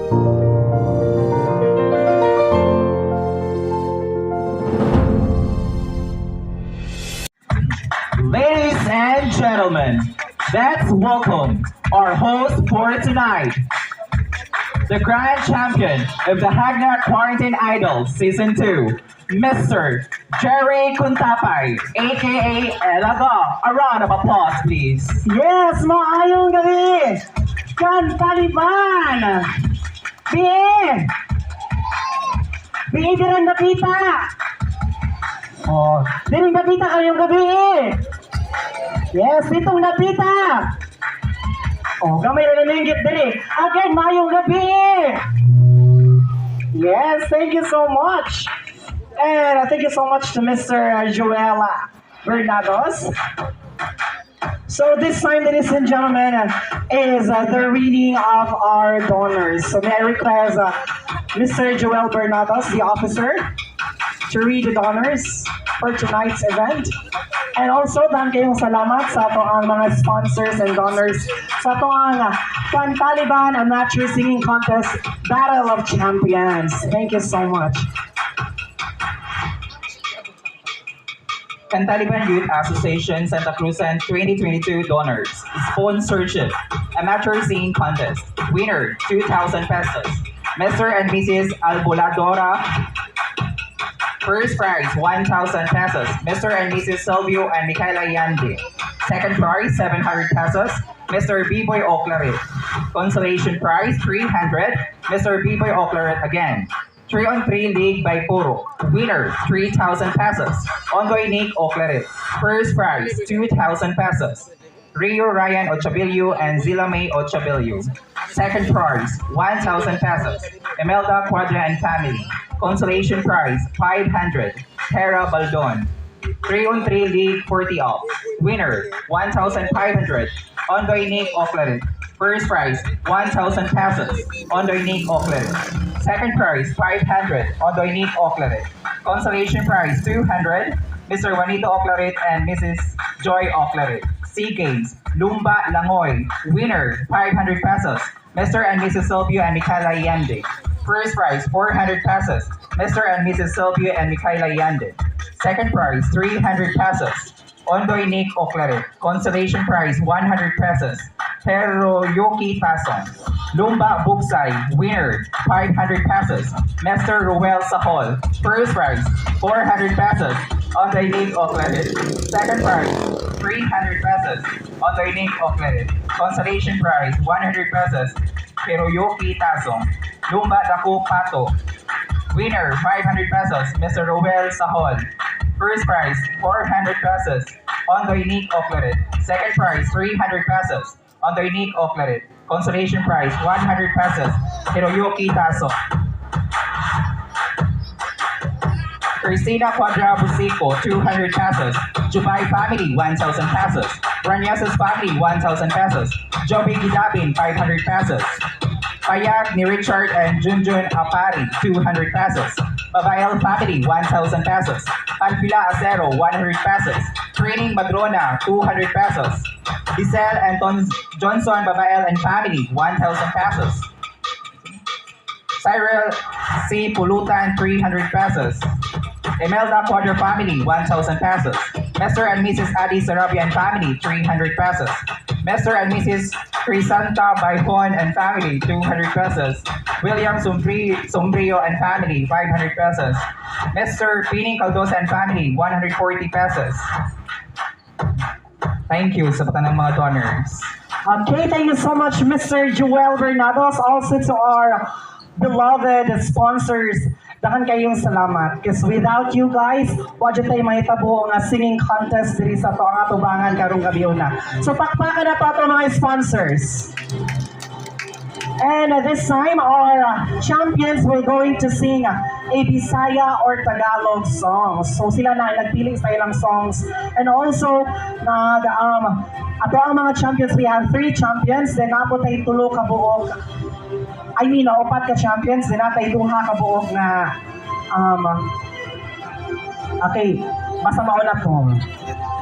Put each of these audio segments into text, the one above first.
Ladies and gentlemen, let's welcome our host for tonight, the grand champion of the Jagna Quarantine Idol Season 2, Mr. Jerry Cuntapay, aka Elaga. A round of applause, please. Yes, maayong gabi! Kantaliban! Biye! Biye dirang dapita! Oh, dirang dapita kayong gabi eh! Yes, ditong dapita! Oh, gamay ra naninggit diri. Again, maayong gabi eh! Yes, thank you so much. And thank you so much to Mr. Joel Bernados. So this time, ladies and gentlemen, is the reading of our donors. So may I request Mr. Joel Bernados, the officer, to read the donors for tonight's event. And also, daghan kayong salamat sa atoang mga sponsors and donors sa atoang Kantaliban Amateur Singing Contest Battle of Champions. Thank you so much. Kantaliban Youth Association Santa Cruzan 2022 donors. Sponsorship. Amateur Singing Contest. Winner, 2,000 pesos. Mr. and Mrs. Alboladora. First prize, 1,000 pesos. Mr. and Mrs. Silvio and Micaela Yande. Second prize, 700 pesos. Mr. B-Boy Oclarit. Consolation prize, 300. Mr. B-Boy Oclarit again. 3 on 3 League by Puro. Winner, 3,000 pesos. Ondoy Nick Oclarit. First prize, 2,000 pesos. Rio Ryan Ochabilio and Zila May Ochabilio. Second prize, 1,000 pesos. Imelda Cuadra and family. Consolation prize, 500. Hera Baldon. 3 on 3 League 40 up. Winner, 1,500. Ondoy Nick Oclarit. First prize, 1,000 pesos. Ondoy Nick Oclarit. Second prize, 500. Ondoy Nick Oclarit. Consolation prize, 200. Mr. Juanito Oclarit and Mrs. Joy Oclarit. SEA Games, Lumba Langoy. Winner, 500 pesos. Mr. and Mrs. Silvio and Micaela Yande. First prize, 400 pesos. Mr. and Mrs. Silvio and Micaela Yande. Second prize, 300 pesos. Ondoy Nick Oclarit. Consolation prize, 100 pesos. Hiroyuki Pasong. Lumba Buksay. Winner, 500 pesos. Mr. Ruel Sahol. First prize, 400 pesos. Ondoy Nick Oclarit. Second prize, 300 pesos. Ondoy Nick Oclarit. Consolation prize, 100 pesos. Hiroyuki Tazong. Lumba Daku Pato. Winner, 500 pesos. Mr. Ruel Sahol. First prize, 400 pesos. Ondoy Nick Oclarit. Second prize, 300 pesos. Ondoy Nick Oclarit. Consolation prize, 100 pesos. Hiroyuki Taso. Christina Cuadra Busico, 200 pesos. Jubai family, 1,000 pesos. Raniasa's family, 1,000 pesos. Joby Gidabin, 500 pesos. Payag ni Richard and Junjun Apari, 200 pesos. Babael family, 1,000 pesos. Panfila Acero, 100 pesos. Training Madrona, 200 pesos. Diesel and Johnson Babael and family, 1,000 pesos. Cyril C. Pulutan, 300 pesos. Imelda Cuadra family, 1,000 pesos. Mr. and Mrs. Adi Sarabia and family, 300 pesos. Mr. and Mrs. Crisanta Baihon and family, 200 pesos. William Sombrio and family, 500 pesos. Mr. Pining Caldosa and family, 140 pesos. Thank you sa tanang mga donors. Okay, thank you so much, Mr. Joel Bernados. Also to our beloved sponsors, daghan kayong salamat. Because without you guys, wa jud tay mahitabo nga singing contest diri sa atoang atubangan karong gabiuna. So pakpakan nato ato mga sponsors. And this time, our champions will going to sing a Bisaya or Tagalog song. So sila na ang nagpili sa ilang songs. And also, ato ang mga champions, we have three champions. Then naa po tay tulo ka buok, I mean, upat ka champions. Then naa tay duha ka buok nga, okay, basta mauna to.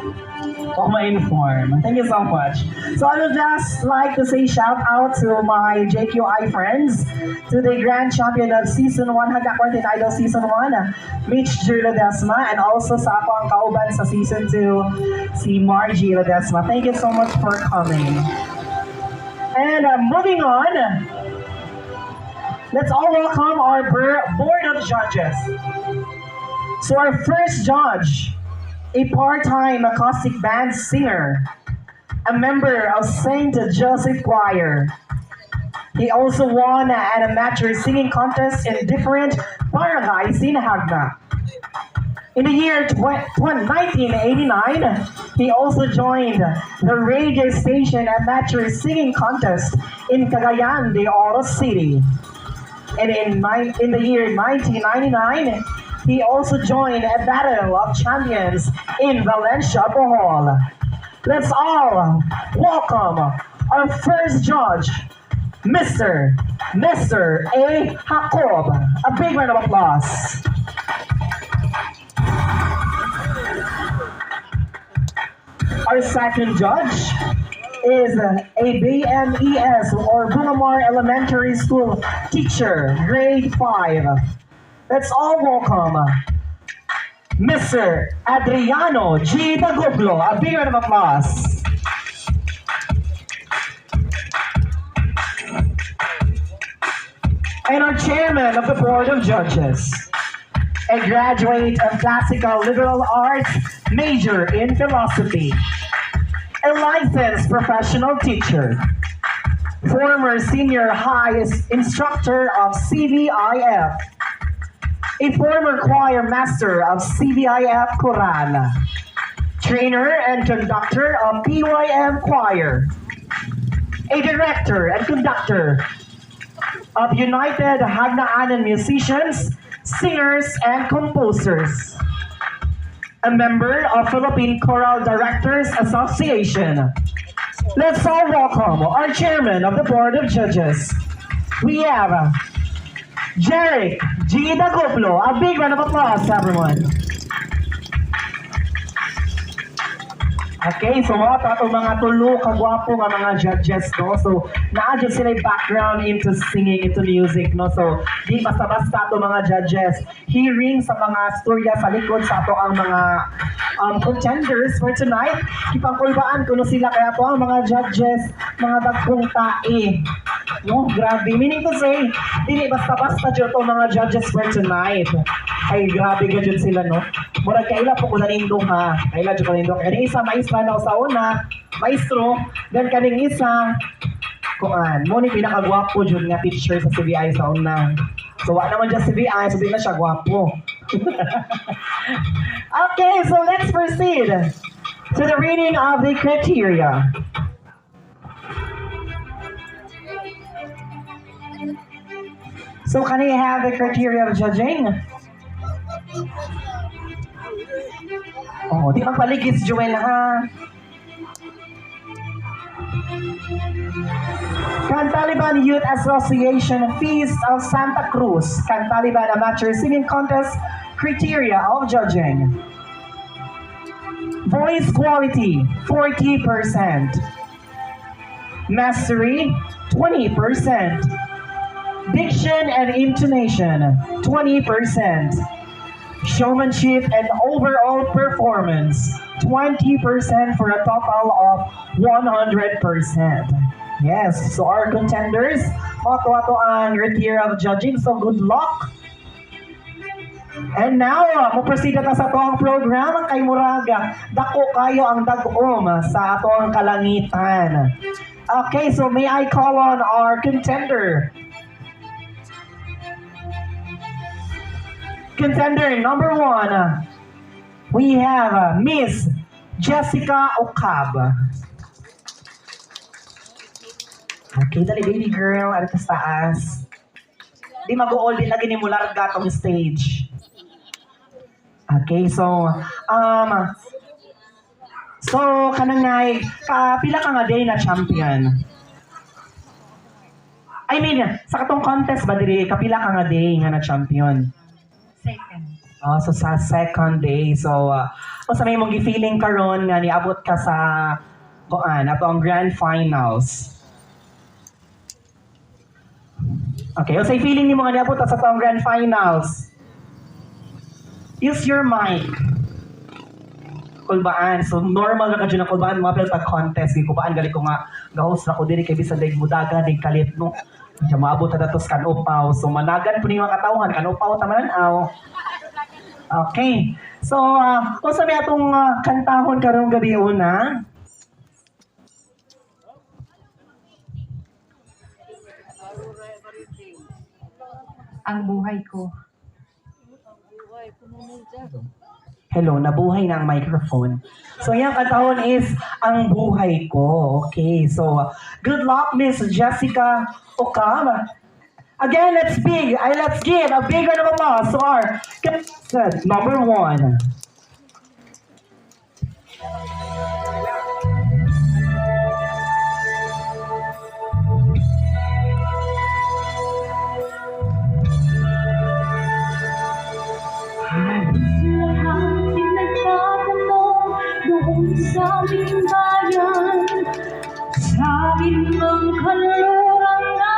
Ako ma-inform. Thank you so much. So I would just like to say shout out to my JQI friends, to the Grand Champion of Season 1, Jagna Quarantine Idol Season 1, Mitch G. Ledesma, and also sa akoang kauban sa Season 2, si Margie Ledesma. Thank you so much for coming. And moving on, let's all welcome our board of judges. So our first judge, a part-time acoustic band singer, a member of St. Joseph Choir. He also won an amateur singing contest in different barangays in Jagna. In the year 1989, he also joined the radio station amateur singing contest in Cagayan de Oro City. And in the year 1999, he also joined a battle of champions in Valencia, Bohol. Let's all welcome our first judge, Mr. A. Jacob. A big round of applause. Our second judge is a BMES or Bungamar Elementary School teacher, grade 5. Let's all welcome Mr. Adriano G. Dagublo. A big round of applause. And our chairman of the board of judges, a graduate of classical liberal arts, major in philosophy, a licensed professional teacher, former senior high instructor of CVIF, a former choir master of CVIF Choral, trainer and conductor of PYM Choir, a director and conductor of United Hagnaanan Musicians, Singers, and Composers, a member of Philippine Choral Directors Association. Let's all welcome our chairman of the board of judges. We have Jeric G. Daguplo. A big round of applause, everyone. Okay, so mao to atong mga tulo kagwapo nga mga judges, no? So, naa jud sila background into singing, into music, no? So, di basta-basta ato mga judges. Hearing sa mga storya sa likod sa atoang mga contenders for tonight, ipangkulbaan kuno sila kaya atoang mga judges, mga dagkong tae. No, grabe. Meaning to say, dili basta-basta jud to mga judges for tonight. Ay, grabe ka jud sila, no? Murag kaila po ko nanindong ha. Kaila jud ko nanindong. Kaning isa maestra na sa una, maestro, then kaning isa kuan, mo ni pinakagwapo jud nga teacher sa CVI sa una. So wa naman dyan CVI, so di na siya gwapo. Okay, so let's proceed to the reading of the criteria. So can I have the criteria of judging? Oh, di magpaligis, Joel, ha? Cantaliban Youth Association Feast of Santa Cruz, Cantaliban Amateur Singing Contest criteria of judging. Voice quality, 40%. Mastery, 20%. Diction and intonation, 20%. Showmanship and overall performance, 20% for a total of 100%. Yes, so our contenders, mao ato ang criteria of judging, so good luck. And now, mo-proceed na ta sa atoang program kay muraga. Dako kayo ang dag-om sa atoang kalangitan. Okay, so may I call on our contender? Contender number 1, we have Miss Jessica Ocab. Okay, dali baby girl, ari ka sa taas. Di mag-uol din lagi ni mo larga tong stage. Okay, so kanang nay, ka pila ka nga day na champion? I mean, sa katong contest ba diri, kapila ka nga day nga na champion? Second. Oh, so sa second day. So, unsa may imong gi-feeling karon nga niabot ka sa kuan, ato ang grand finals? Okay, unsay feeling nimo nga niabot ka sa atong grand finals? Use your mic. Kulbaan. So normal ra ka dyan ang kulbaan mga pag contest. Kulbaan gali ko nga ga-host ra ko diri kay bisan daig mudagan dig kalit, no. Siya maabot na datos kanupaw. So managan po ni mga katawhan kanupaw ta man aw. Okay. So unsa may atong kantahon karong gabi una? Ang Buhay Ko. Hello, nabuhay na ang microphone. So, yung kantahon is Ang Buhay Ko. Okay, so good luck, Miss Jessica Okam. Again, let's give a big round of applause to our contestant number one. Lahat nagtatanong doon sa aming bayan, sa amin mang kanluran na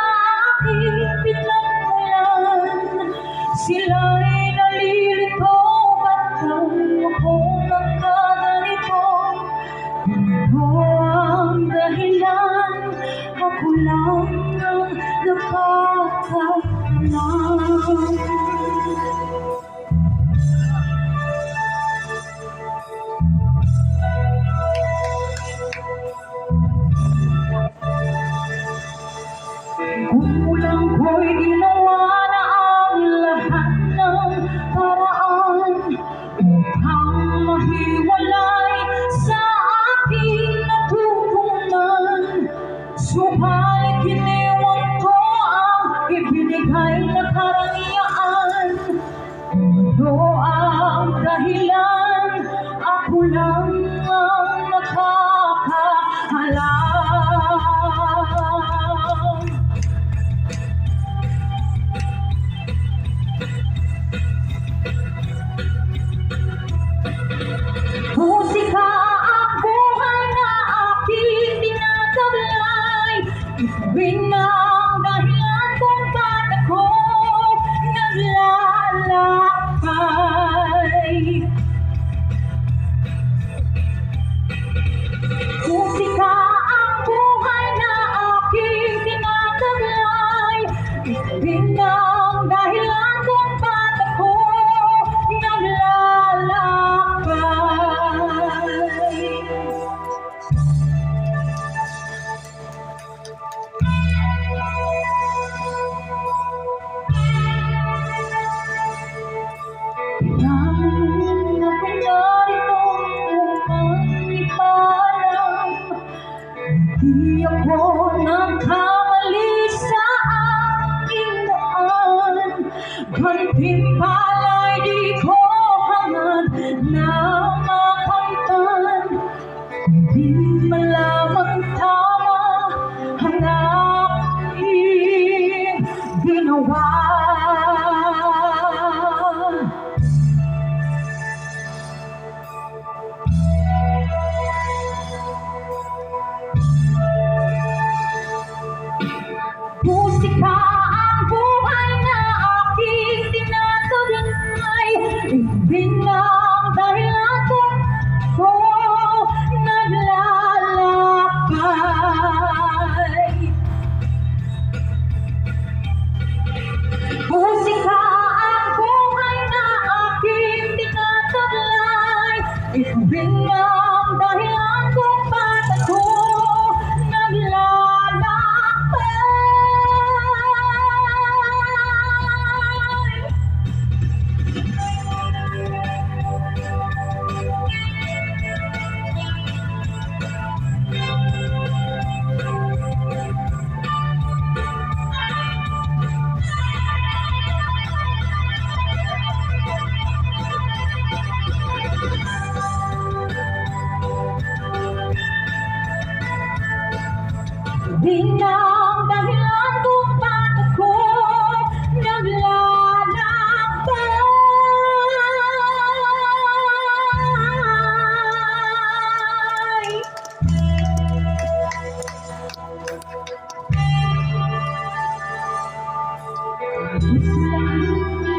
aking pinagmulan. Sila'y nalilito, ba't daw ako nagkaganito? Ano ang dahilan? Ako lang ang nakakaalam. Kulang ko'y ginawa na ang lahat ng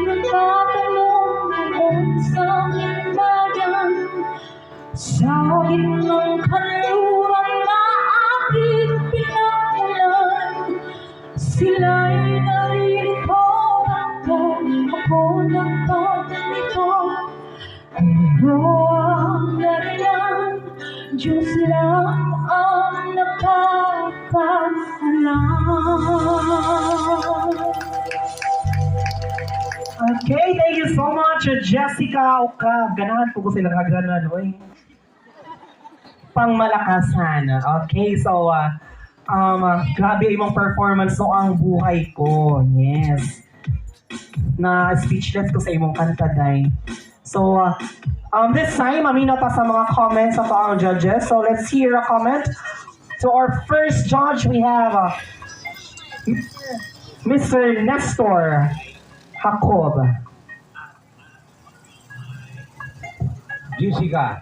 Nagtatanong doon sa aming bayan, sa gitnang kanluran na aking pinagmulan. Sila'y naririto, ako nagkaganito. Ano ang dahilan? Diyos lang ang nakakaalam. Okay, thank you so much, Jessica Ocab. Ganahan po ko silang hagdanan, oy. Pangmalakasan. Okay, so, grabe imong performance, no, "Ang Buhay Ko." Yes. Na speechless ko sa imong kanta, day. So, this time, maminaw ta sa mga comments of our judges. So, let's hear a comment. To our first judge, we have Mr. Nestor Jacob. Jessica.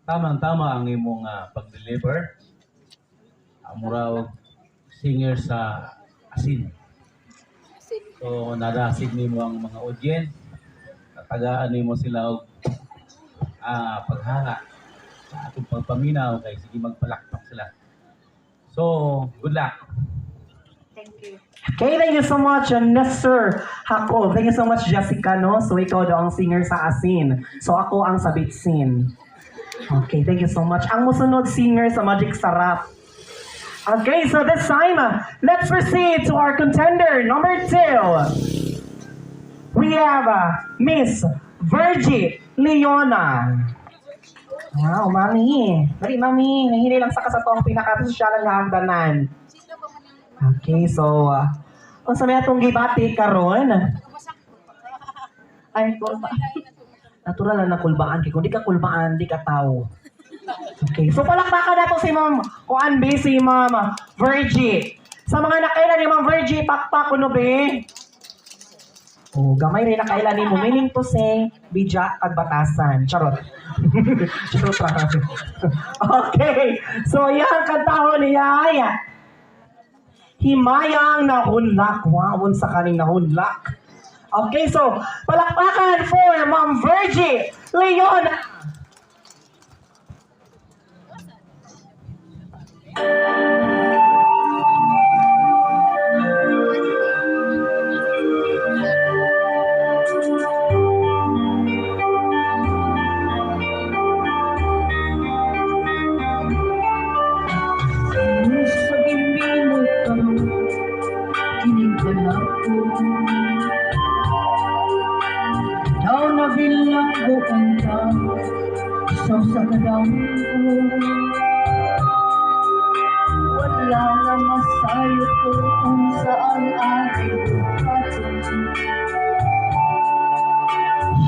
Tamang-tama ang imong pag-deliver. Mura og singer sa asin. So nadasig nimo ang mga audience. Tatagaan nimo sila og paghanga sa atong pagpaminaw kay sige magpalakpak sila. So, good luck. Thank you. Okay, thank you so much, Nestor Jacob. Thank you so much, Jessica, no? So, ikaw daw ang singer sa asin. So, ako ang sa bitsin. Okay, thank you so much. Ang musunod, singer sa Magic Sarap. Okay, so this time, let's proceed to our contender number 2. We have Miss Virgie Leona. Wow, mami. Dali, mami. Nahili lang sa kasatong pinaka-sosyalan nga hagdanan. Okay, so, unsa may atong gibati karon? Ay, kulba. Natural na nakulbaan kay kung di ka kulbaan, di ka tao. Okay, so palakpakan nato si Ma'am Kuan B, si Ma'am Virgie. Sa mga nakaila ni Ma'am Virgie, pakpak kuno be. Oh, gamay rin nakaila nimo, meaning to say bija kag batasan. Charot. Charot ra. Okay. So yang kantahon niya ay "Himayang Nahunlak." Wow, sa kaning nahunlak. Okay, so palakpakan for Ma'am Virgie Leon. Sa giminot ka, kining ko. Daw na bilang buong ka, sa kadam ko. Wala na masayot ko kung saan aking buhaton.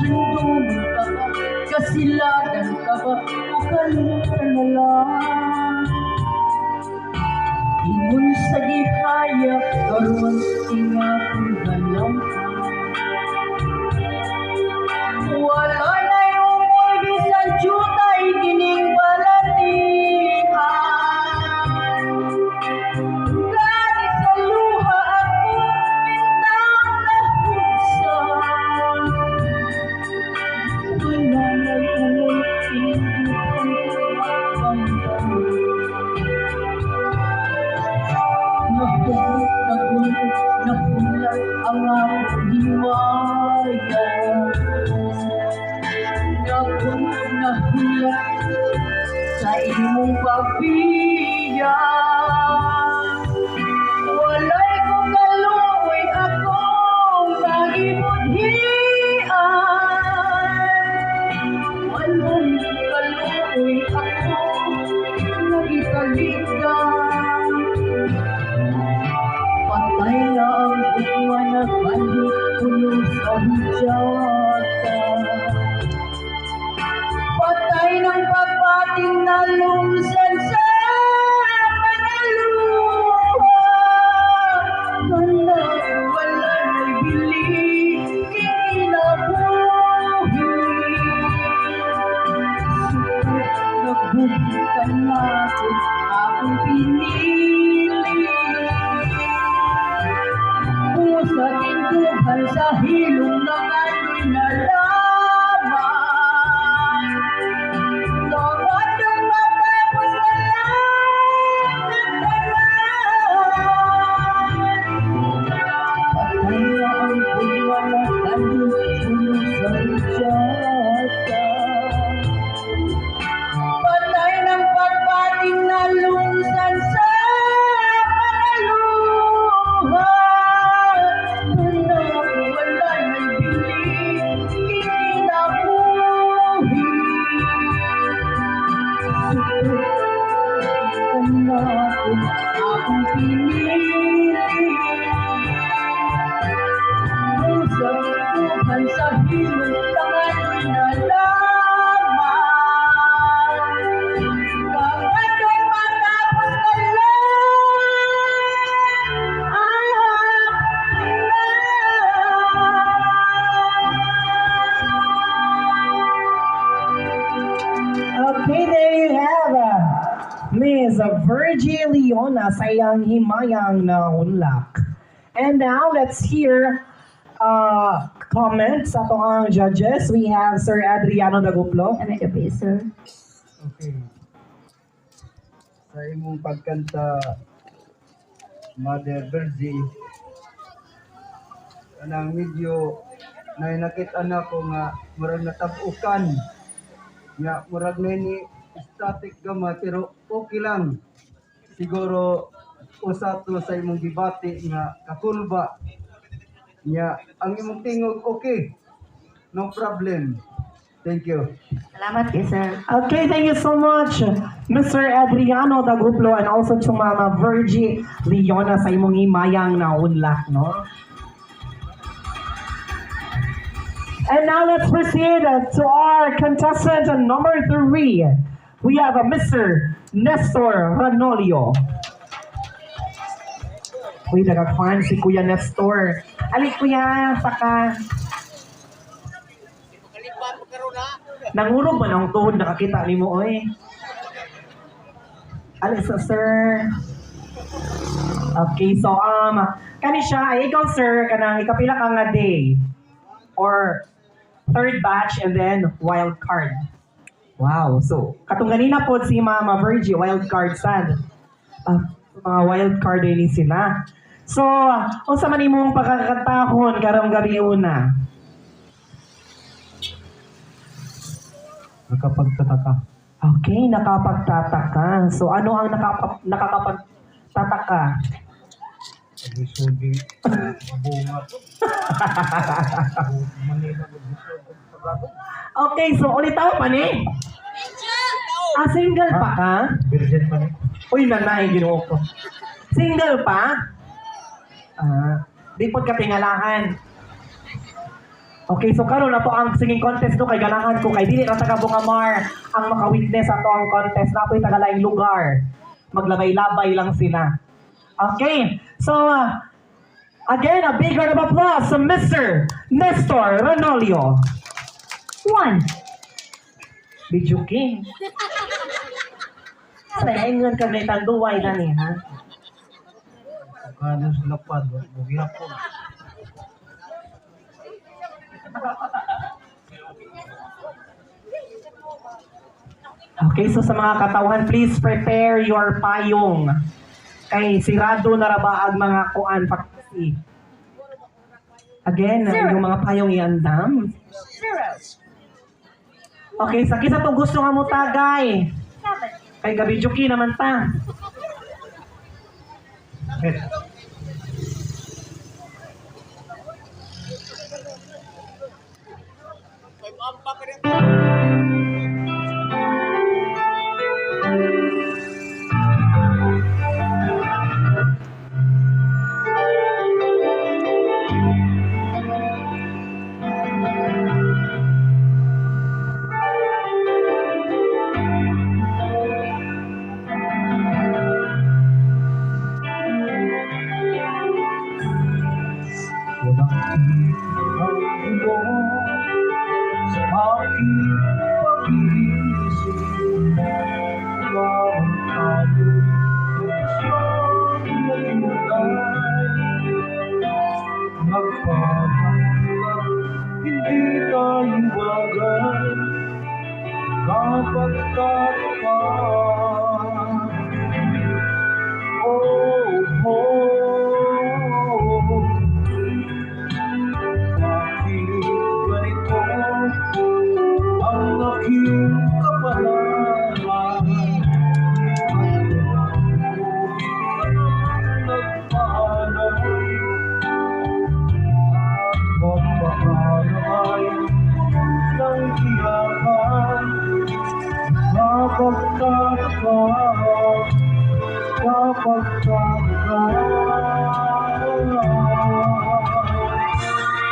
Hindumon ka ba, kasilagan ka ba, o kalimutan na lang? Ingon sa gihaya, karon ingakong galang. Wala na yung bisan jutay kining balatian. Gani sa luha ako bintang nahugsan. Wala na yung hindi ko. Nahugot, nagulo, nahulat ang akong himaya. Nagulo, nahulat sa imong pagbiya. Walay ko kaluoy, akong nagibudhian. Walay ko kaluoy, akong nagitaligan. Patay na ang gugma na kanhi puno sa hudyata. Patay ng pagbating na lungsan sa mga luha. Wala, wala na'y bili, kinabuhi. Nagbuhi ka na ako. Nako akong pinili. Sa tuhan sa hinungdangan na lamang. Kang ako'y matapos ka lang. Okay, there you have Miss Virgie Leona sa iyang himayang naunlak. And now, let's hear comments sa atong judges. We have Sir Adriano Daguplo. May gabi, sir. Okay. Sa imong pagkanta, Mother Virgie, kanang medyo nakita na ko nga murag natab-ukan nga murag na ni static gama, pero okay lang siguro. Usa to sa imong gibati nga kakulba nya. Ang imong tingog okay, no problem. Thank you. Salamat kay sir. Okay, thank you so much, Mr. Adriano Daguplo, and also to Mama Virgie Leona sa imong himayang naunlak, no? And now let's proceed to our contestant number 3. We have a Mr. Nestor Ranolio. Uy, nagakwan si Kuya Nestor. Ali, Kuya, saka. Nangurog ba ng tuhod nakakita ni mo, oy? Ali sa sir. Okay, so kani siya, ay ikaw sir, kanang ikapila ka nga day or third batch and then wild card. Wow, so katong ganina po si Mama Virgie, wild card sad. Ah, mga wild card din sila. So, unsa man imong pagkakantahon karong gabi una? Nakapagtataka. Okay, nakapagtataka. So, ano ang nakakapagtataka? Paglisodi, bunga. Manila, maglisod. Okay, so ulitaw pa ni? Ah, single pa ka? Virgin pa ni. Uy, nanay, ginoo ko. Single pa? Ah, di pod ka tingalahan. Okay, so karon na to ang singing contest no, kay ganahan ko kay dili ra taga Bungamar ang maka-witness ato ang contest na ako'y taga laing lugar. Maglabay-labay lang sila. Okay, so again, a big round of applause to Mr. Nestor Ranolio. One. Video King. Sa ingon ka na tanduay na ni ha. Kano sila pa, bugihapon. Okay, so sa mga katawhan, please prepare your payong. Kay sirado na ra ba ang mga kuan paksi. Again, Zero. yung mga payong iandam. Zero. Okay, sa kinsa tong gusto nga mo tagay. Seven. Kay gabi juki naman ta. Eh, Walang ang ulo sa aking pag-iisip. Lamang tayo ng siyang naghintay. Nagpapahirap, hindi tayo bagay. Kapagtataka. Oh. Bakit ganito ang aking kapalaran? Nagpaalam at magpaalam ay ng iyakan. Mapagtataka.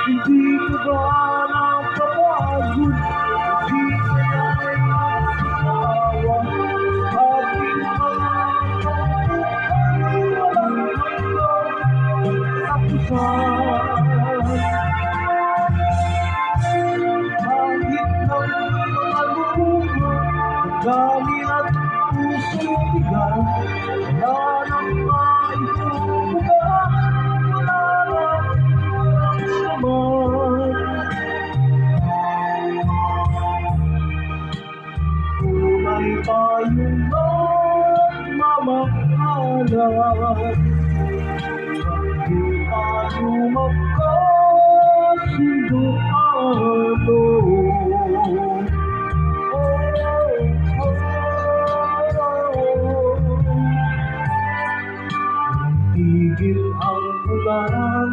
Hindi ka ba napapagod? Hindi ka nagsasawa? Ating mga tampuhan ay walang hanggang katapusan. Kahit ng mga luha, damdamin at puso'y bigat, wala nang maibubuga, wala nang maramdaman. Tunay tayong nagmamahalan, di tayo magkasundo ano. Oh. Tigil ang ulan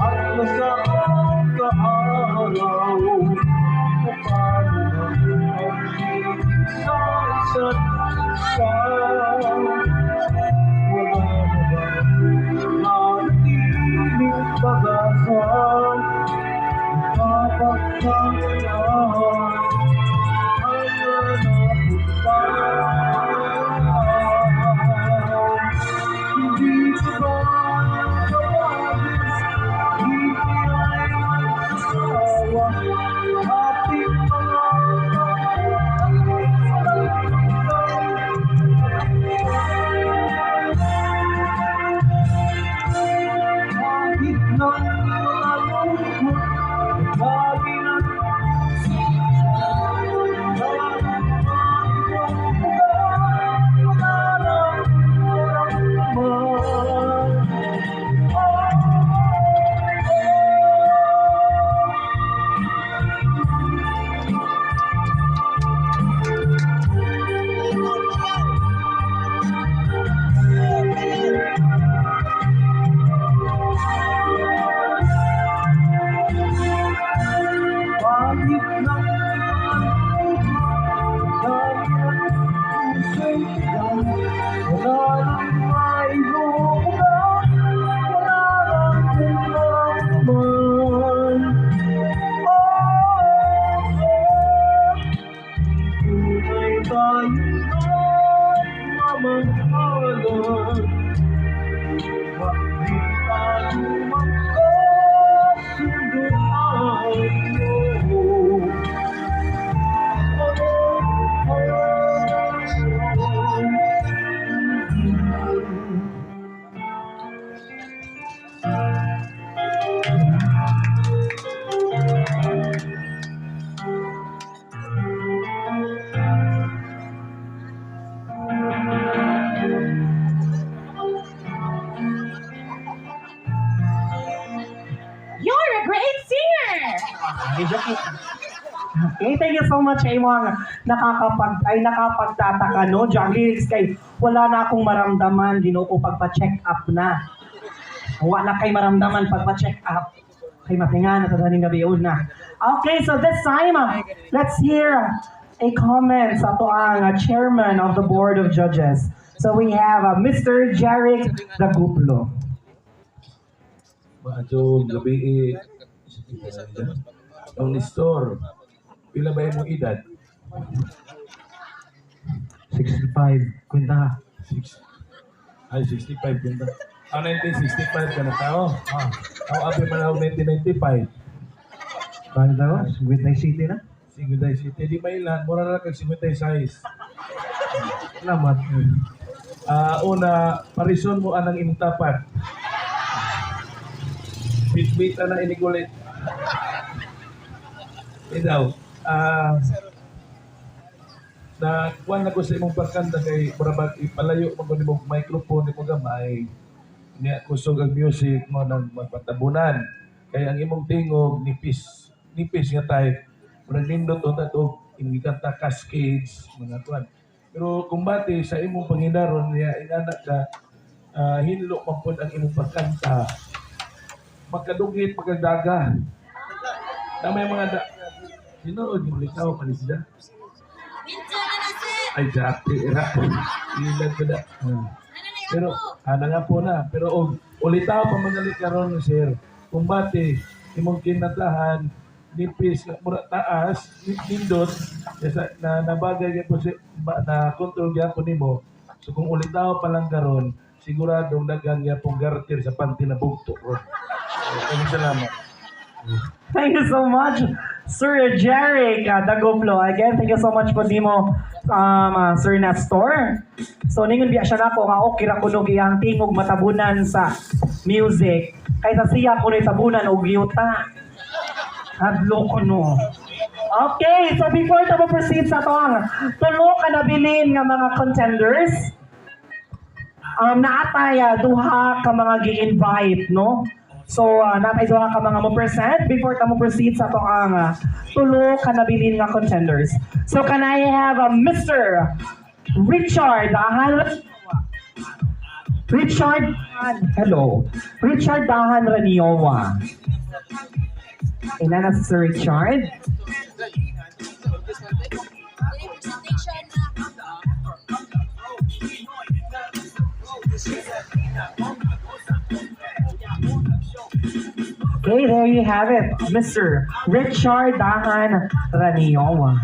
at nasaan ka araw. Paano na pag-ibig sa isa't isa? Wala na ba nanatiling pag-asa? Mapagkakailan ang napunta? Hindi ka ba napapagod? Di kaya'y nagsasawa? Ating mga tampuhan ay walang hanggang katapusan. Kahit ng mga lungkot, damdamin at wala nang maibubuga, wala nang maramdaman. Oh. Kahit ng mga luha, damdamin at puso'y bigat, wala nang maibubuga, wala nang maramdaman. Oh. Tunay tayong nagmamahalan, bakit tayo magkasundo ano? Oh. You're a great singer! Okay, thank you so much, imong nakapagtataka, no? Diyan lyrics kay wala na akong maramdaman, Ginoo ko, pagpa-check up na. Wala na kay maramdaman pagpa-check up. Kay matinga na tadaning gabi na. Okay, so this time, let's hear a comment sa atoang chairman of the board of judges. So we have Mr. Jeric Daguplo. Maayong gabii. Ang Nestor, pila ba imong edad? 65, kwenta. Six, ay, 65 kwenta. Ah, 1965 ka na tao. Ah, ako abi man ako 1995. Paano daw? Gwentay City na? 57. Di mailan, mura na kag 56. Salamat. Ah, una, parison mo anang imong tapat. Bitbit na inigulit. Ikaw, na kuan na ko sa imong pagkanta kay mura bag ipalayo man ko nimo microphone nimo gamay niya kusog ang music mo nang magpatabunan kay ang imong tingog nipis nipis nga type, murag nindot unta to imong kanta, cascades mga kuan, pero kumbate sa imong panginaron niya ingana ka, hinlo man pud ang imong pagkanta, magkadugit pagkadaga na may mga da tinuod yung likaw pa ni sila ay dati ra ilan ko na. Pero ana nga po na, pero og ulitaw pa man karon, sir. Kung bati imong kinatahan nipis mura taas nindot sa na nabagay gyud si na control gyapon nimo. So kung ulitaw pa lang karon, siguradong daghan gyapon garter sa panty na bugto ron. Maraming salamat. Thank you so much, Sir Jeric Daguplo. Again, thank you so much po nimo, Sir Nestor. So, ningon biya siya nako nga okay ra kuno iyang tingog matabunan sa music. Kaysa siya kuno tabunan og yuta. Hadlo ko no. Okay, so before ta mo proceed sa atong tulo ka nabilin nga mga contenders, naatay duha ka mga gi-invite, no? So, natay duha ka mga mo present before ta mo proceed sa atong tulo ka nabilin nga contenders. So, can I have Mr. Richard Dahan Richard, hello. Richard Dahan Raniowa. Ina na si Sir Richard. Presentation na. Okay, there you have it. Mr. Richard Dahan Raniowa.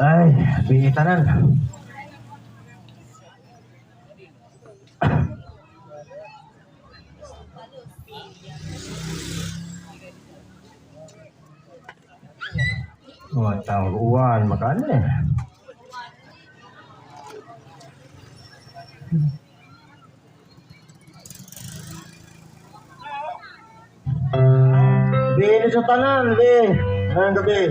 Ay, tanan. Mga tawag uwan, makano eh. Bi, sa tanan, bi. Ngayong gabi.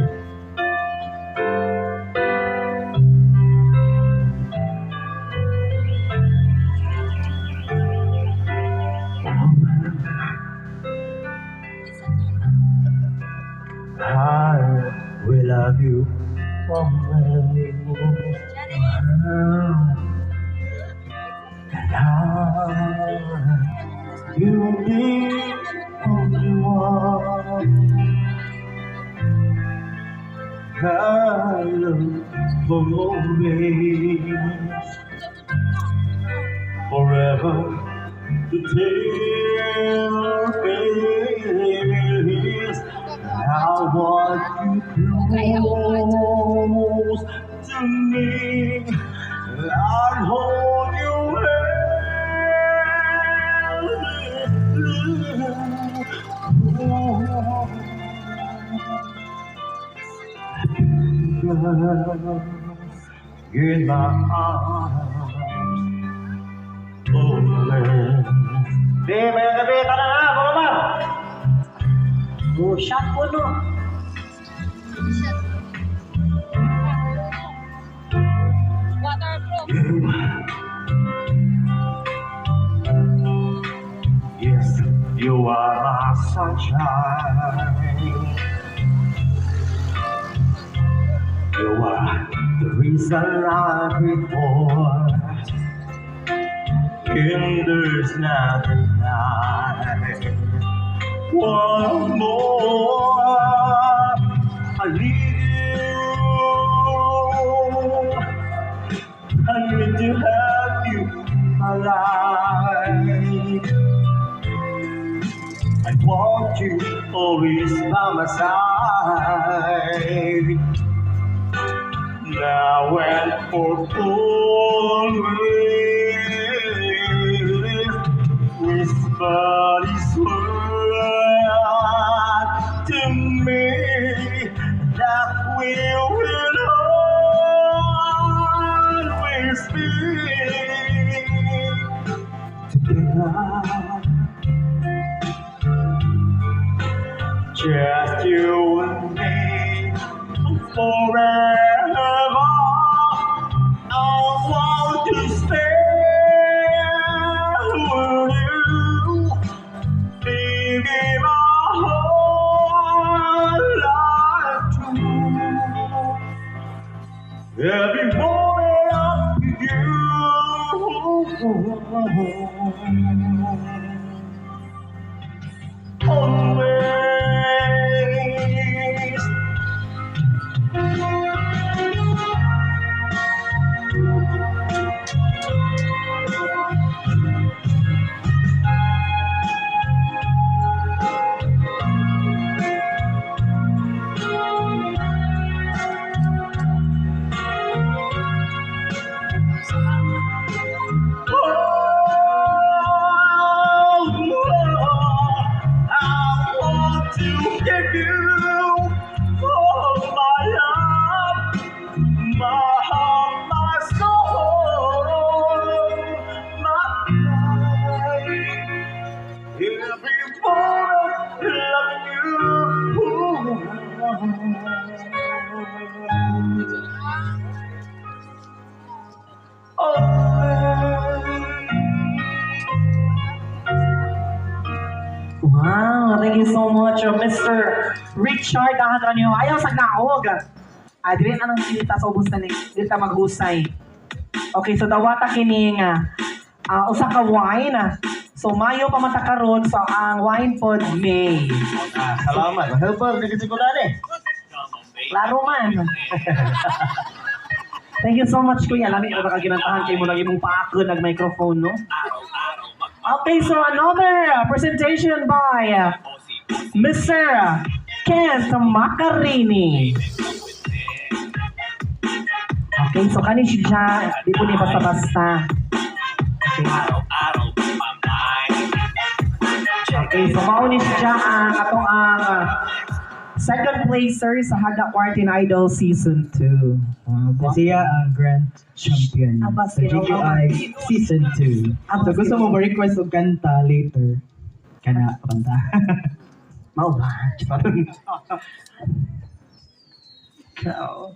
I will love you always. And I, you will be only one. I love for always, forever to tell face. I want you close to me. I'll hold you in my arms. Oh, Be, may gabi, tara na, mga ma'am. Oh, shot po, no? Waterproof. Yes, you are my sunshine. You are the reason I breathe for. And there's nothing I want more. I need you. I need to have you in my life. I want you always by my side. Now and for always, whisper this word to me. Richard Ahatranyo. Ayaw sa naog. Ah, dili na nang silita sa ubos na ni. Dili ta maghusay. Okay, so dawata kining usa ka wine. So Mayo pa man ta karon, so ang wine pod May. Ah, salamat. Helper, di ko na eh. Klaro man. Thank you so much, Kuya. Lami na nakaginantahan kay mo lagi mong paakon nag microphone, no? Okay, so another presentation by Mr. Kent Macarini. Okay, so kani siya, di po ni basta-basta. Okay. Okay, so mao ni siya ang atong ang second placer sa Haga Quarantine Idol Season 2. Wow. Siya ang Grand Champion Abbas, sa GQI Season 2. Abbas, So gusto mo ma-request og kanta later, kana kanta. Mao ba? So,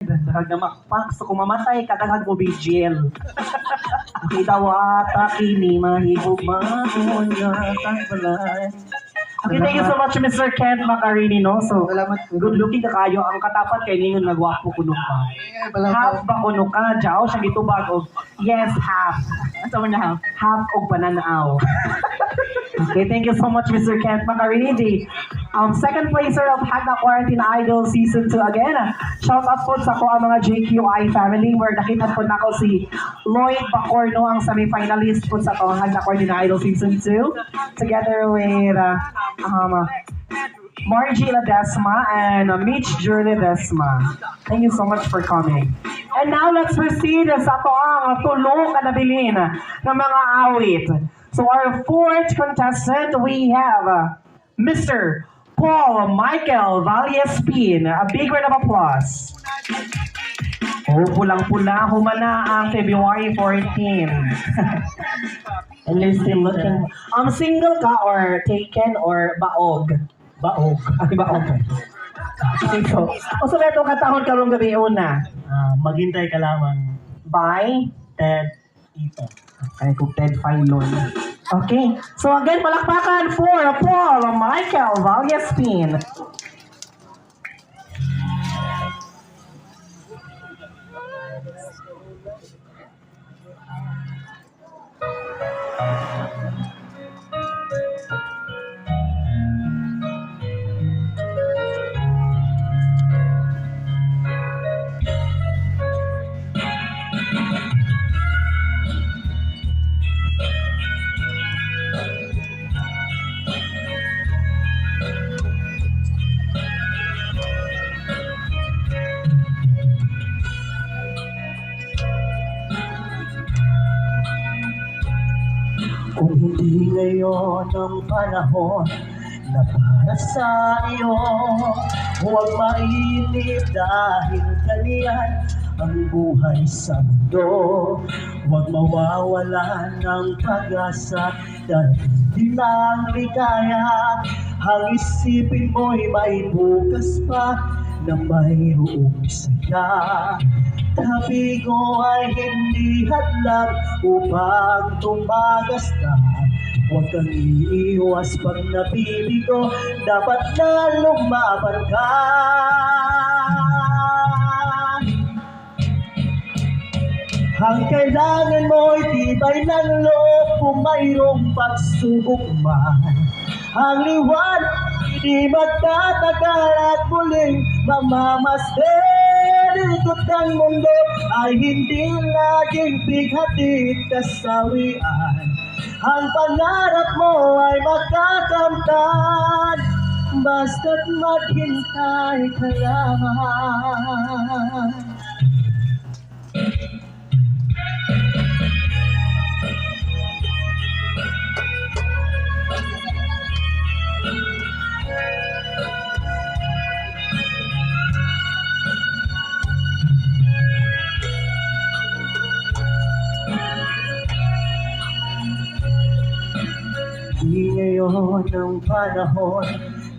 Daghag na makpak. So kung mamatay ka, daghag mo BGL. Okay, dawata kini mahigugmaon nga tangbalay. Okay, thank you so much, Mr. Kent Macarini, no? So, Salamat po. good looking ka kayo. Ang katapat kay ningon nagwapo kuno ka. Half ba kuno ka? Diyaw, siya gitubag og yes, half. Asa man na half? Half og pananaw. Okay, thank you so much, Mr. Kent Macarini, the second placer of Hagna Quarantine Idol Season 2 again. Shout out po sa akoang mga JQI family where nakita po nako si Lloyd Bacorno, ang semi-finalist po sa atong Hagna Quarantine Idol Season 2, together with Margie Ledesma and Mitch Julie Ledesma. Thank you so much for coming. And now let's proceed sa atoang tulo ka nabilin ng mga awit. So our fourth contestant, we have Mr. Paul Michael Vallespin. A big round of applause. Oh, pulang-pula, humana ang February 14. And you're still looking. Single ka or taken or baog? Baog. Ay, baog. Single. O so, itong katahon karong gabi una. Ah, maghintay ka lamang. By Ted Ito. Ay, kung Ted Filon. Okay. So again, palakpakan for Paul Michael Vallespin. Kung hindi ngayon ang panahon na para sa iyo, huwag mainip dahil ganyan ang buhay sa mundo. Huwag mawawala ng pag-asa dahil hindi ang ligaya. Ang isipin mo'y may bukas pa na mayroong saya. Tabi ko ay hindi hadlang upang tumagas ka. Huwag kang iiwas pag nabibigo, dapat na lumaban ka. Ang kailangan mo'y tibay ng loob kung mayroong pagsubok man. Ang liwanag hindi magtatagal at muling mamamasdan. Ikot ng mundo ay hindi laging bighatit kasawian. Ang pangarap mo ay makakamtan basta't maghintay ka lamang. Di ngayon ang panahon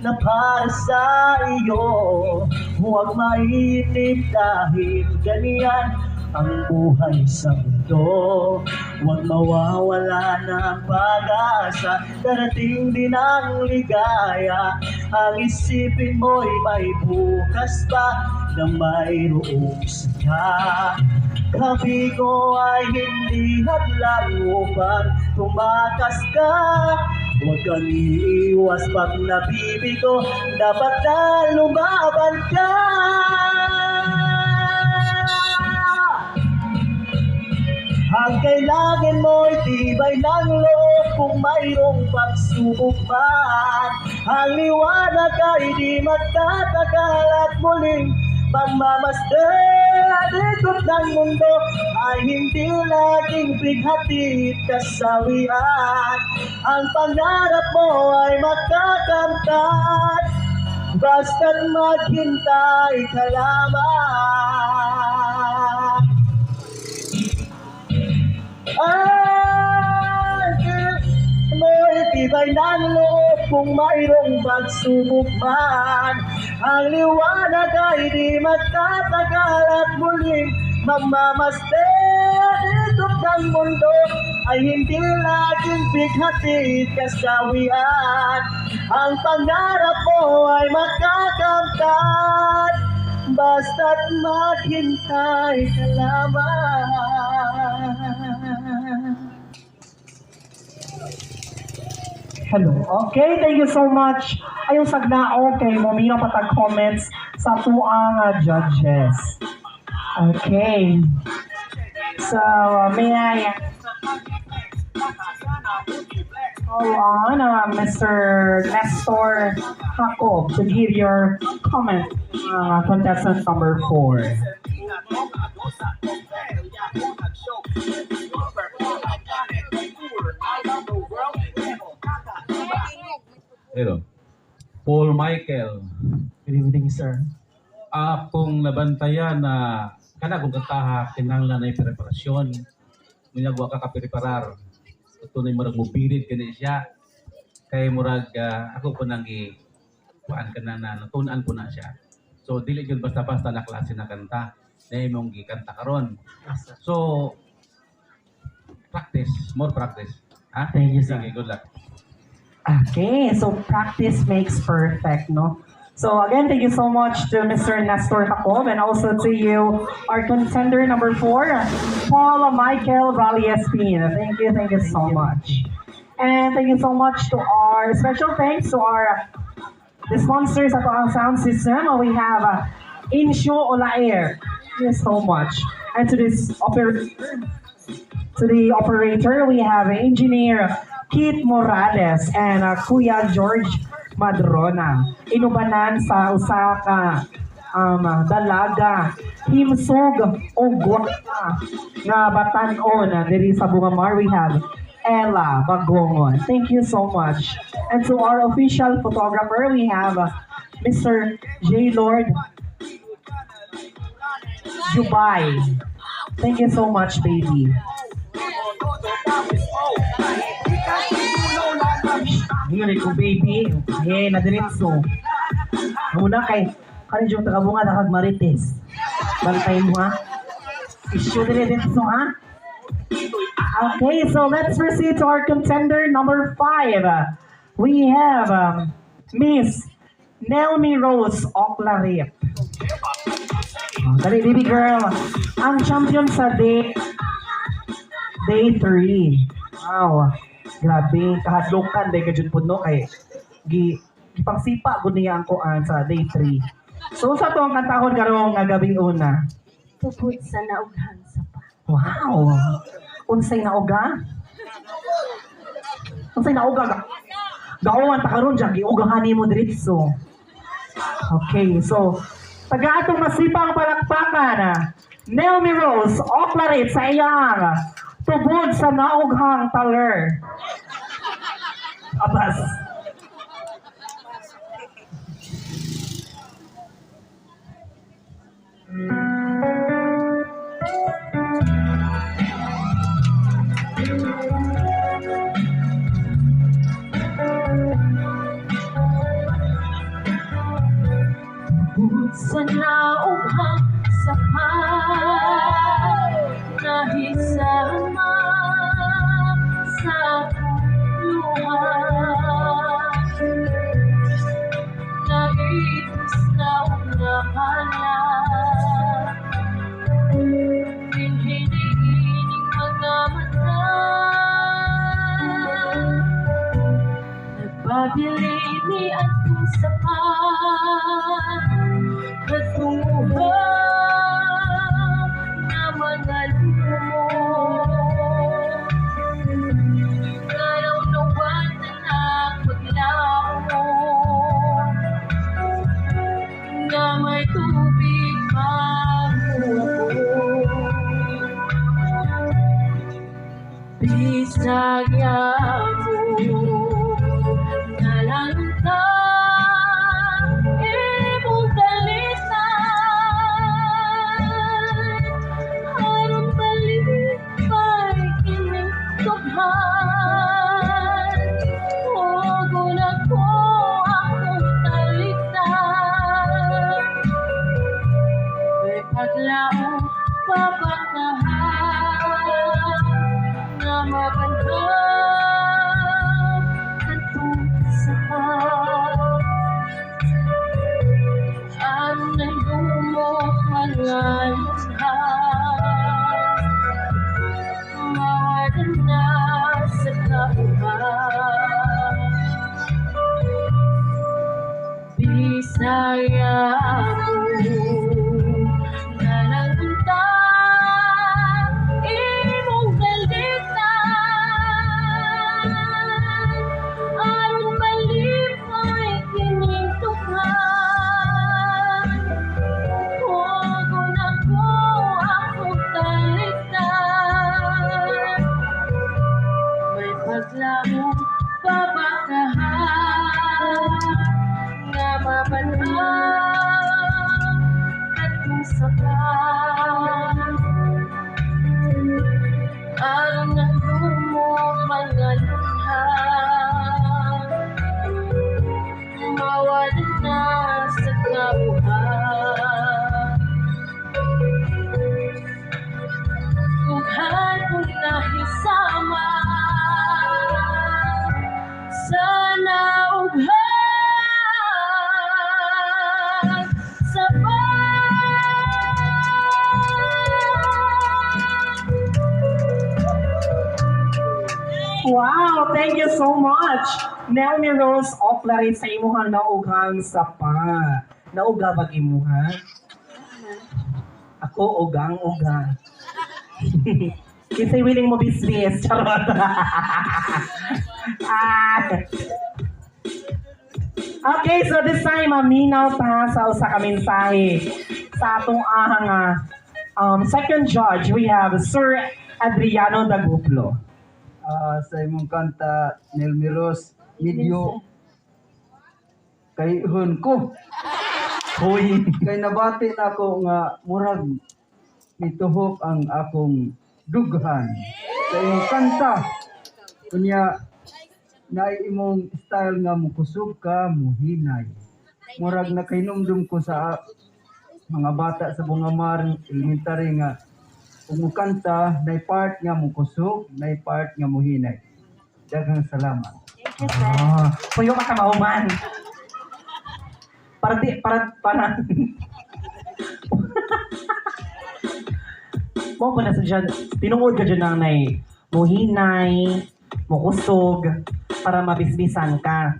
na para sa iyo. Huwag mainip dahil ganyan ang buhay sa mundo. Huwag mawawala ng pag-asa, darating din ang ligaya. Ang isipin mo'y may bukas pa na mayroong saya. Kabigo ay hindi hadlang upang tumakas ka. Huwag kang iiwas pag nabibigo, dapat na lumaban ka. Ang kailangan mo'y tibay ng loob kung mayroong pagsubok man. Ang liwanag ay di magtatagal at muling magmamasdan. Ikot ng mundo ay hindi laging bighatit kasawian. Ang pangarap mo ay makakamtan basta't maghintay ka lamang. Ang mo'y tibay ng loob kung mayroong pagsubok man. Ang liwanag ay di magtatagal at muling mamamasdan. Ikot ng mundo ay hindi laging bighatit kasawian. Ang pangarap mo ay makakamtan basta't maghintay ka lamang. Hello. Okay, thank you so much. Ayaw sagnao kay mo pa tag comments sa atuang judges. Okay. So, may I call on Mr. Nestor Jacob to give your comment, contestant number 4. Hello. Paul Michael. Good evening, sir. Akong nabantayan na kana kung kantaha kinahanglan na preparasyon. Munyag wa ka kapreparar. Ito na murag mobirid kani siya. Kay murag ako po nang gi kuan ka na na natun-an ko na siya. So dili gyud basta-basta na klase na kanta na imong gikanta karon. So practice, more practice. Ha? Thank you, sir. Sige, good luck. Okay, so practice makes perfect, no? So again, thank you so much to Mr. Nestor Jacob and also to you, our contender number 4, Paul Michael Vallespin. Thank you so much. And thank you so much to our special thanks to our the sponsors at our sound system. We have Insho Olaer. Thank you so much. And to this operator, to the operator, we have Engineer Keith Morales and Kuya George Madrona. Inubanan sa usa ka dalaga, himsog o gwapa nga batan-on diri sa Bungamar, we have Ella Bagongon. Thank you so much. And to our official photographer, we have Mr. J. Lord Jubay. Thank you so much, baby. Ngayon ko, baby. Hey, nadiritso. Muna kay, kanin yung tagabunga nakag marites. Bantay mo, ha? Issue diretso, ha? Okay, so let's proceed to our contender number 5. We have Miss Nelmi Rose Oclarip. Oh, dali, baby girl. Ang champion sa day 3. Wow. Grabe, kahadlokan day ka jud pud no kay gipangsipa gud niya ang kuan sa day 3. So sa to ang kantahon karong nga gabi una. Tubod sa naughang sapa. Wow. Unsay nauga? Unsay nauga? Gaowan ta karon diyan giugahan nimo diretso. Okay, so taga atong masipang palakpakan, Naomi Rose Oclarit sa iyang Tubod sa Naughang Taler. Abas. Tubod sa naughang sapa, nahisama sa luha. Naitos na ungahala, hinhiniining mga mata. Nagpabili ni atong sapa, katunguhan na mga lumot. Ngayon na nagpaglaon, na may tubig magmuwapon. Bisag yamo na lang ta, imong Bisaya ko nga lang unta imong dalitan aron malipay kining tukhan hugon ako akong talitan may paglaom pa ba kaha nga mabanhaw katong sakay aron ang lumot mga luha mawala na sa kauhan ughan kong nahisama sana ughan sa Wow, thank you so much. Naomi Rose Oclarit sa imuhang naughang sapa. Nauga bag imuha? Ako ugang uga. Kinsay willing mo business. Charot. Ah. Okay, so this time, maminaw ta sa usa ka mensahe sa atong ahang second judge, we have Sir Adriano Daguplo. Sa imong kanta Nelmi Rose, medyo kayhon ko. Hoy. Kay nabati na ako nga murag nituhok ang akong dughan sa imong kanta. Unya naay imong style nga mukusog ka, muhinay. Murag nakahinumdum ko sa mga bata sa Bungamar Elementary nga kung mukanta, nay part nga mukusog, nay part nga muhinay. Daghang salamat. Thank you, sir. Ah, puyo ka kamauman. Para di, para, para. Mo ko na sa dyan, tinuod ka dyan ng nay, muhinay, mukusog, para mabisbisan ka.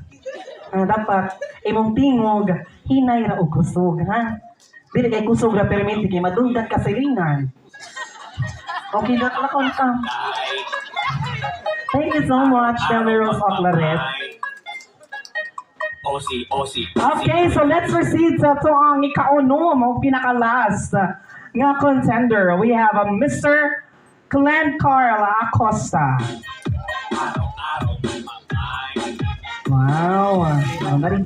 Ah, dapat, imong tingog, hinay ra og kusog, ha? Dili kay kusog ra permiti kay madunggan ka sa ilingan. Okay, lakon ka. Thank you so much, Nelly Rose Oclaret. OC, OC. Okay, so let's proceed sa to ang ikaunom o pinaka-last nga contender. We have a Mr. Glenn Carl Acosta. Wow. Ah, mari.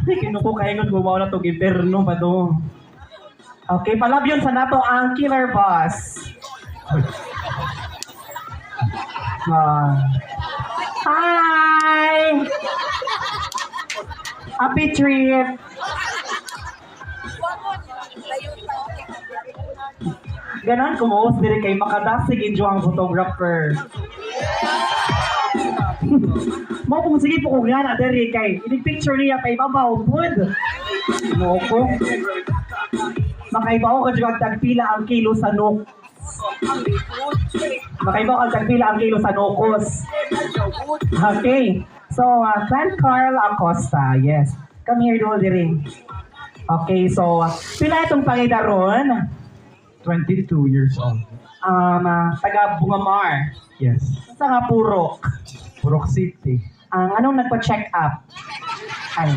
Ay, kinuko kayo nung gumawa na itong imperno pa to. Okay, palabyon sa nato ang killer boss. Ah. Hi! Happy trip! Ganon kumuhos diri kay makadasig injo ang photographer. Mo kung sige po kung gana diri kay inig picture niya kay babaw pud. Mo ko. Makaibaw ka jud tagpila ang kilo sa nuk. Makaibaw ka tagpila ang kilo sa nukos. Okay. So, Clan Carl Acosta, yes. Come here, do diri. Okay, so, pila itong pangidaron? 22 years old. Taga Bungamar. Yes. Sa nga Purok. Purok City. Ang anong nagpa-check up? Ay,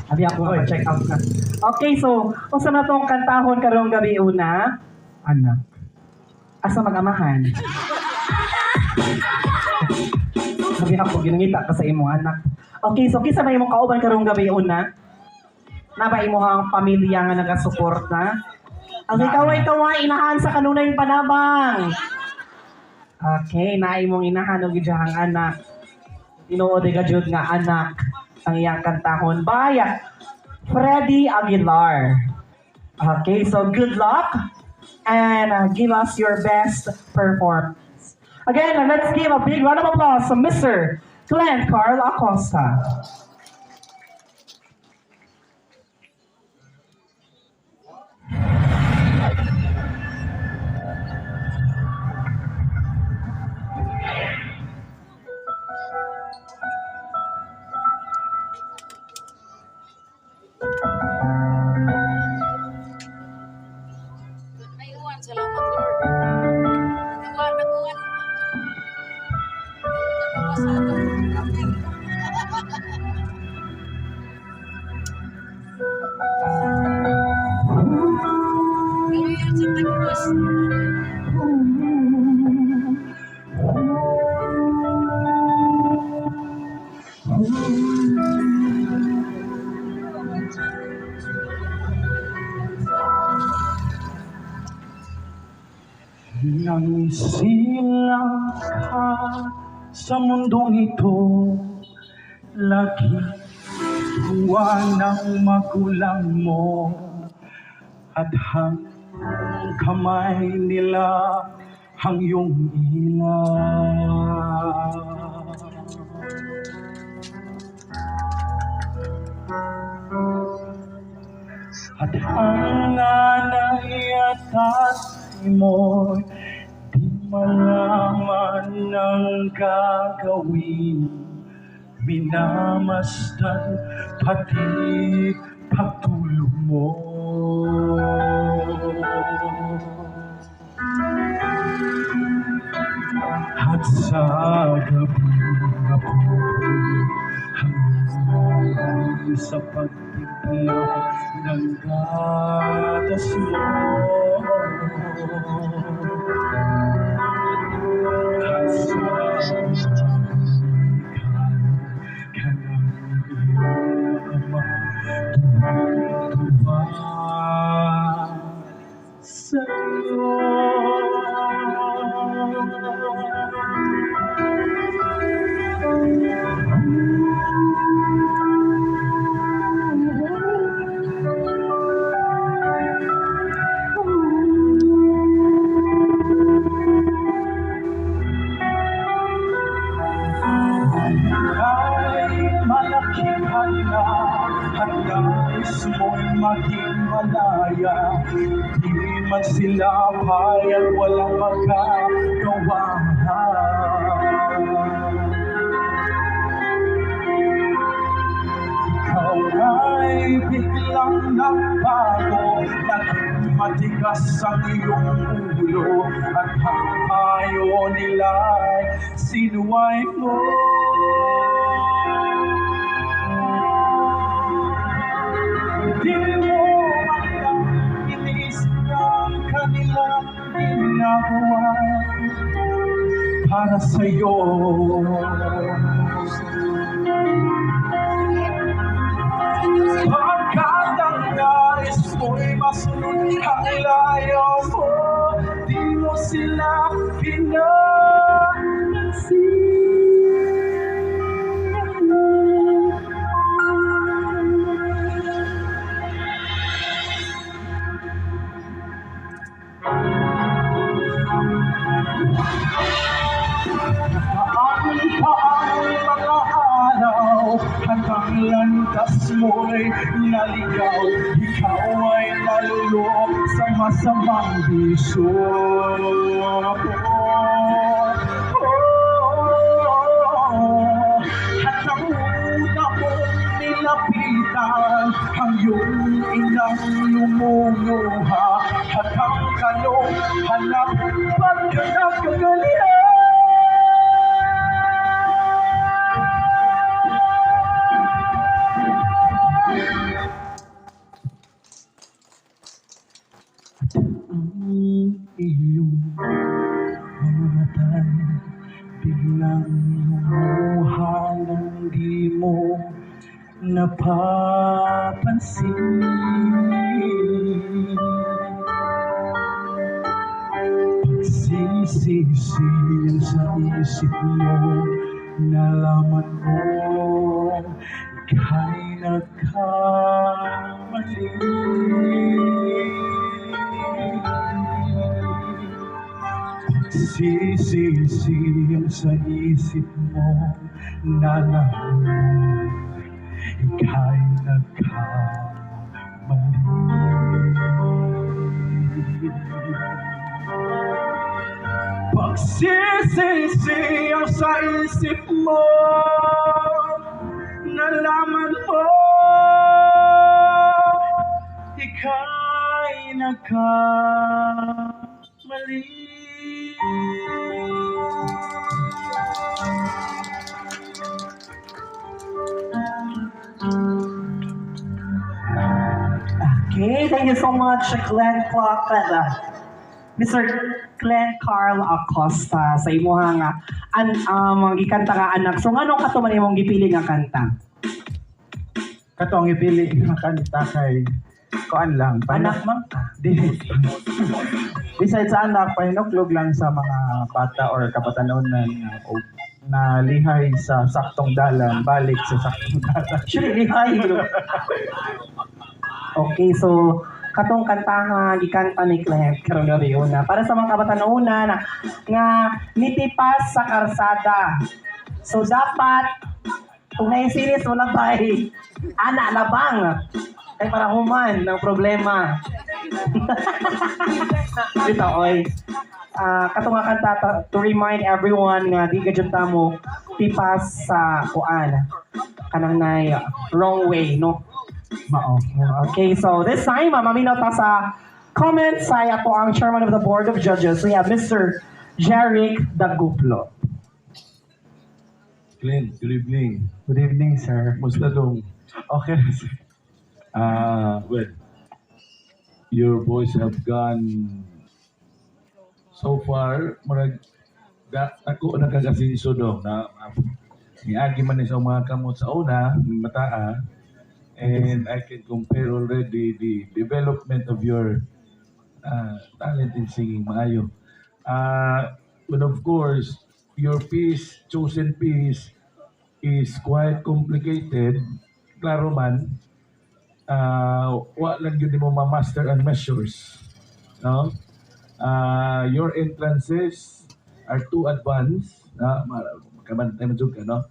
abi ako nagpa-check up na. Okay, so, unsa na tong kantahon karong gabi una? Anak. Asa mag-amahan? Sabi ako, ginangita ka sa imong anak. Okay, so kinsa ba imong kauban karong gabi una? Na ba imong pamilya nga nagasuporta? Ang kaway-kaway, inahan sa kanunay panabang. Okay, na imong inahan og iyang anak. Tinuod ka jud nga anak ang iyang kantahon. By Freddie Aguilar. Okay, so good luck and give us your best performance. Again, let's give a big round of applause to Mr. Glenn Carl Acosta. Nang isilang ka sa mundong ito, lagi kuha ng magulang mo at ang kamay nila ang iyong ilaw. At ang nanay at tatay mo di malaman ang gagawin. Minamasdan pati pagtulog mo. At sa gabi napupulot ang nanay sa pagtimpla ng gatas mo. At sa ka ng iyong ama, tuwang-tuwa sa'yo. Ay malaki ka na at nais mo'y maging malaya. Di man sila payag, walang magagawa. Ikaw ay biglang nagbago, naging matigas ang iyong ulo, at ang payo nila'y sinuway mo. Di mo man lang inisip ang kanilang ginagawa para sa'yo. Pagkat ang nais mo'y masunod ang layo mo, di mo sila pinansin. Ang paang mga araw at ang landas mo'y naligaw, ikaw ay nalulong sa masamang bisyo. Oh, at ang una mong nilapitan ang iyong inang lumuluha at ang tanong hanap ba't ka nagkagalian? Ang iyong mga mata'y biglang lumuha nang di mo napapansin. Pagsisisi sa isip mo, nalaman mo ika'y nagkamali. Pagsisisi sa isip mo, nalaman mo ika'y nagkamali. Pagsisisi ang sa isip mo, nalaman mo ika'y nagkamali. Okay, thank you so much, Glenn Clark, Mr. Glenn Carl Acosta sa imuhang Gikanta nga "Anak." So ngano kato man imong gipili nga kanta? Kato ang ipili nga kanta kay kuan lang. Anak man ka. Di, besides sa anak, pahinuklog lang sa mga bata or kabatanunan na, o na lihay sa saktong dalan, balik sa saktong dalan. Actually, lihay. Okay, so katong kantahan gikanta ni Clint karong gabi una para sa mga kabatanunan nga nitipas sa karsada. So dapat kung naisiris mo lang bay, ana labang kay para human ng problema. Dito oy. Ah, katong nga kanta to remind everyone nga di ka jud ta mo tipas sa kuan kanang nay wrong way, no? Mao. Okay, so this time, maminaw ta sa comments sa ato ang chairman of the board of judges. We have Mr. Jeric Daguplo. Clint, good evening. Good evening, sir. Musta dong? Okay, sir. Well, your voice have gone so far, murag da, ako nagkakasinso dong na niagi man ni sa mga kamot sa una, mataa, and I can compare already the development of your talent in singing, maayo. But of course, your piece, chosen piece, is quite complicated. Klaro man, wa lang yun mo ma-master ang measures. No? Your entrances are too advanced. No? Makabantay mo jud ka, no?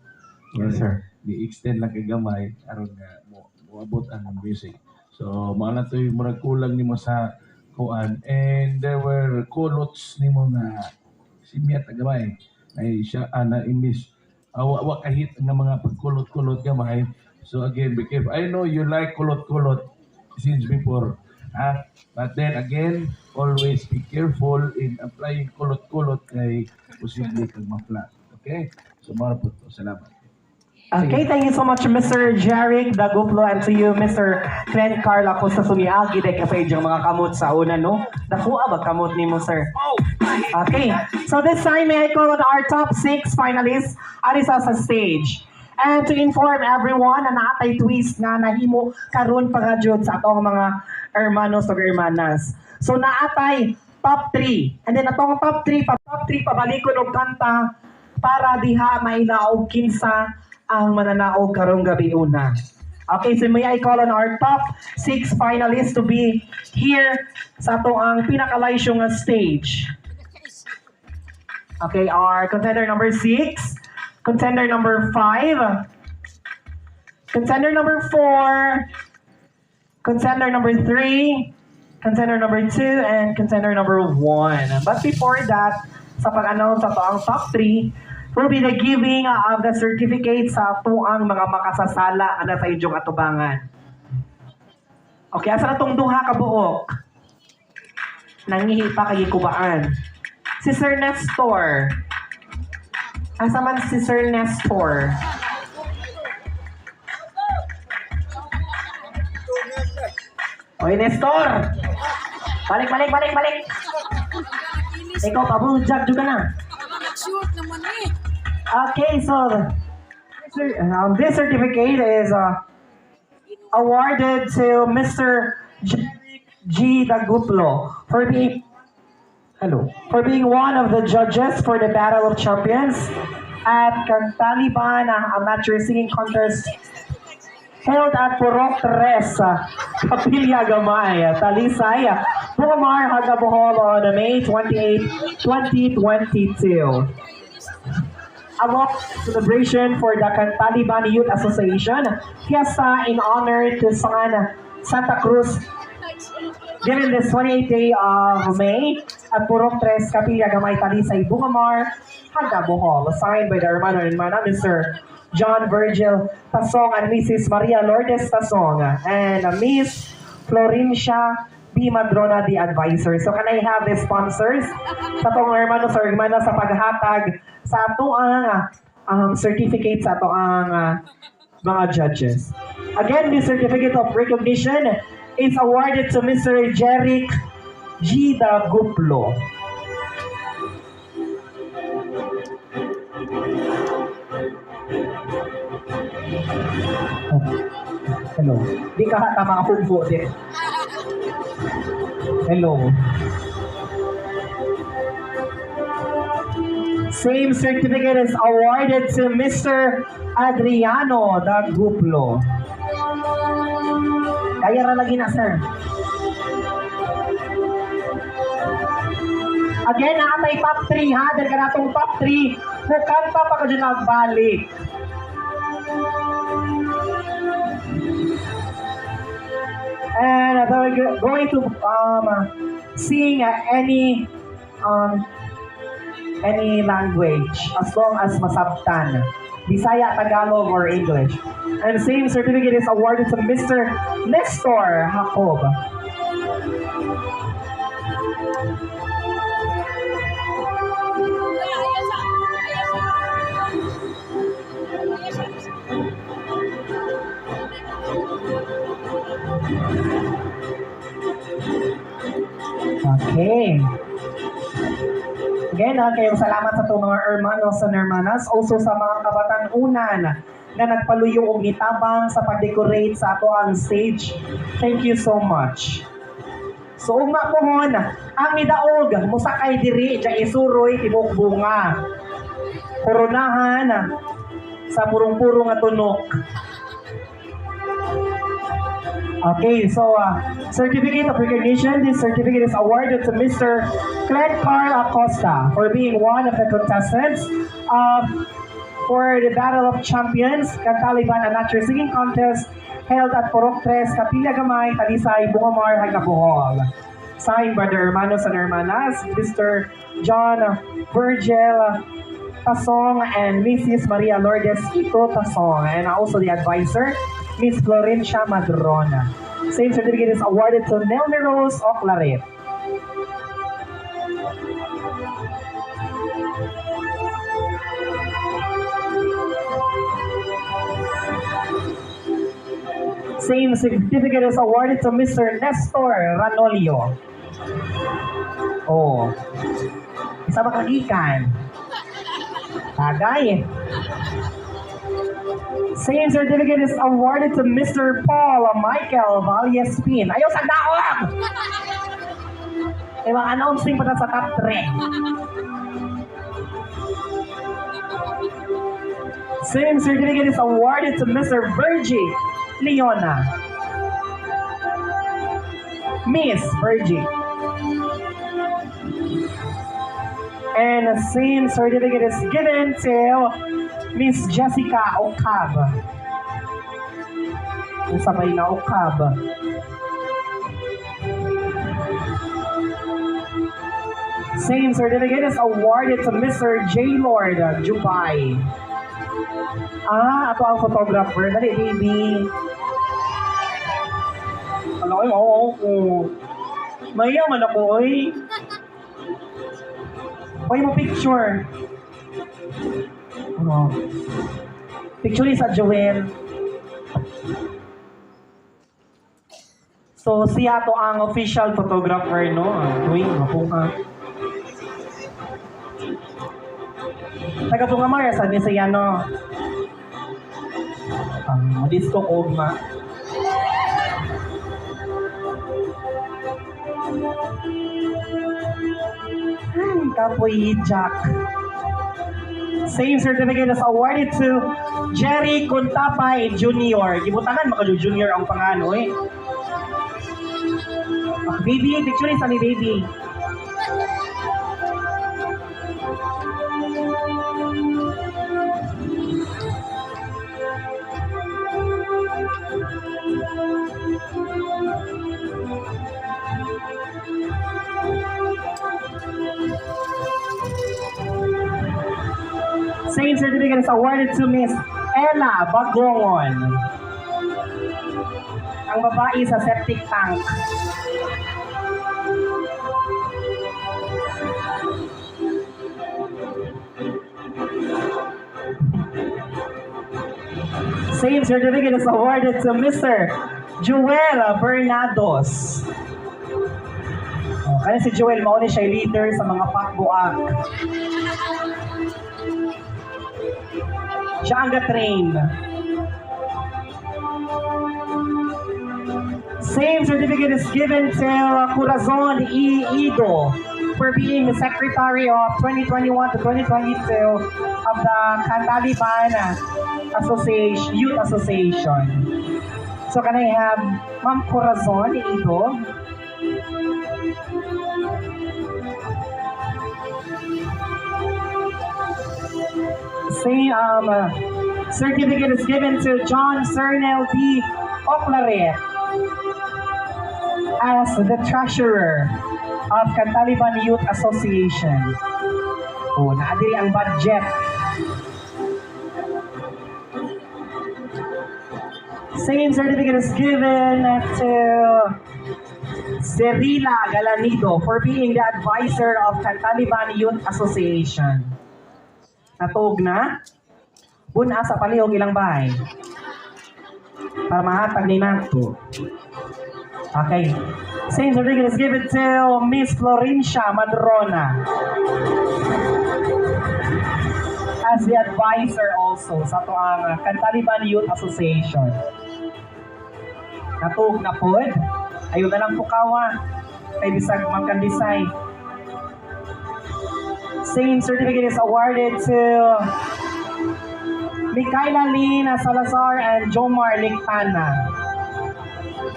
Yes, sir. Ni-extend lang kay gamay aron nga mo moabot ang music. So, mao na to'y murag kulang nimo sa kuan, and there were kulots nimo nga simyat na gamay ay siya na imis wa kahit nga mga pagkulot-kulot gamay. So again, be careful. I know you like kulot-kulot since before, ha? But then again, always be careful in applying kulot-kulot kay posible kang ma-flat. Okay, so mao po to. Salamat. Okay, thank you so much, Mr. Jeric Daguplo, and to you, Mr. Clint Carla Costa. Sumiagi dahil ka sa inyong mga kamot sa una, no? Nakuha ba kamot nimo, sir? Okay, so this time, may I call on our top six finalists ari sa stage. And to inform everyone na naatay twist nga nahimo karon pa nga jud sa atong mga hermanos ug hermanas. So naatay top 3. And then atong top 3 pa, top 3 pabalikon og kanta para diha mailaog kinsa ang mananaog karong gabi una. Okay, so may I call on our top six finalists to be here sa ato ang pinakalaysyo nga stage. Okay, our contender number 6, contender number 5, contender number 4, contender number 3, contender number 2, and contender number 1. But before that, sa pag-announce sa ang top 3, will be the giving of the certificate sa atuang mga makasasala ana sa inyong atubangan. Okay, asa na tong duha ka buok? Nangihi pa kay kubaan. Si Sir Nestor. Asa man si Sir Nestor? Oy, Nestor! Balik, balik, balik, balik! Ikaw, pabujag juga na. Shoot naman eh. Okay, so this certificate is awarded to Mr. Jeric G. Daguplo for being hello for being one of the judges for the Battle of Champions at Cantaliban Amateur Singing Contest held at Purok Tres, Capilla Gamay, Talisay, Bungamar, Haga, Bohol on May 28, 2022. Along celebration for the Cantaliban Youth Association, fiesta in honor to San Santa Cruz given this 28th day of May at Purok Tres, Capilla Gamay, Talisay, Bungamar, Haga, Bohol. Signed by the hermano and hermana, Mr. John Virgil Tasong and Mrs. Maria Lourdes Tasong and Miss Florencia B. Madrona, the advisor. So can I have the sponsors sa atong hermano sa hermana sa paghatag sa atoang certificate sa atoang mga judges. Again, this certificate of recognition is awarded to Mr. Jeric G. Daguplo. Oh. Hello. Di ka hata mga hugbo di. Hello. Same certificate is awarded to Mr. Adriano Daguplo. Kaya ra lagi na, sir. Again, naatay top 3 ha. Dahil ka natong top 3, mukanta pa ka dyan nagbalik. And they're going to sing any language as long as masabtan. Bisaya, Tagalog, or English. And same certificate is awarded to Mr. Nestor Jacob. Ayaw sa. Ayaw sa. Ayaw sa. Okay. Again, ha, kayong salamat sa itong mga hermanos and hermanas, also sa mga kabatan-unan na nagpaluyo og nitabang sa pag-decorate sa ato ang stage. Thank you so much. So ugma pohon, ang midaog mosakay diri dya isuroy tibok bunga. Koronahan sa purong-puro nga tunok. Okay, so certificate of recognition. This certificate is awarded to Mr. Cled Carl Acosta for being one of the contestants for the Battle of Champions Kantaliban Amateur Singing Contest held at Purok Tres, Capilla Gamay, Talisay, Bungamar, Hagabohol. Signed, Brother Hermanos and Hermanas, Mr. John Virgil Tasong and Mrs. Maria Lourdes Ito Tasong, and also the advisor, Miss Florencia Madrona. Same certificate is awarded to Nelmy Rose Oclaret. Same certificate is awarded to Mr. Nestor Ranolio. Oh. Isa ba kagikan? Tagay. Same certificate is awarded to Mr. Paul Michael Vallespin. Ayaw sa daog! Diba, announcing pa na sa top 3. Same certificate is awarded to Mr. Virgie Leona. Miss Virgie. And the same certificate is given to Miss Jessica Ocab. Yung sabay na Ocab. Same certificate is awarded to Mr. J. Lord Jubay. Ah, ato ang photographer. Dali, baby. Ano kayo? Oo, oo. Maya man ako, oy. Oy, mo picture. Ano? Picture ni sa Joel. So, siya to ang official photographer, no? Uy, mapunga. Taga Pungamar, sa ni siya, no? Ang disco kogma. Kapoy Jack. Same certificate is awarded to Jerry Contapay Jr. Gibutangan maka Junior ang pangano eh. Ah, baby, picture sa ni baby. Same certificate is awarded to Miss Ella Bagongon. Ang babae sa septic tank. Same certificate is awarded to Mr. Joel Bernados. Oh, kaya si Joel, mao ni siya leader sa mga pakbuak. Siya ang ga-train. Same certificate is given to Corazon E. Ido for being the secretary of 2021 to 2022 of the Cantaliban Association, Youth Association. So can I have Ma'am Corazon Ido? Same certificate is given to John Cernel D. Oclare as the treasurer of Cantaliban Youth Association. Oh, naadiri ang budget. Same certificate is given to Cerila Galanido for being the advisor of Cantaliban Youth Association. Natuog na? Buna sa palihog ilang bahay. Para mahatag ni nato. Okay. Same certificate is given to Miss Florencia Madrona as the advisor also sa ato ang Cantaliban Youth Association. Natuog na pod. Ayun na lang pukawa. Kay bisag magkandisay. Same certificate is awarded to Mikaela Lina Salazar and Jomar Lictana.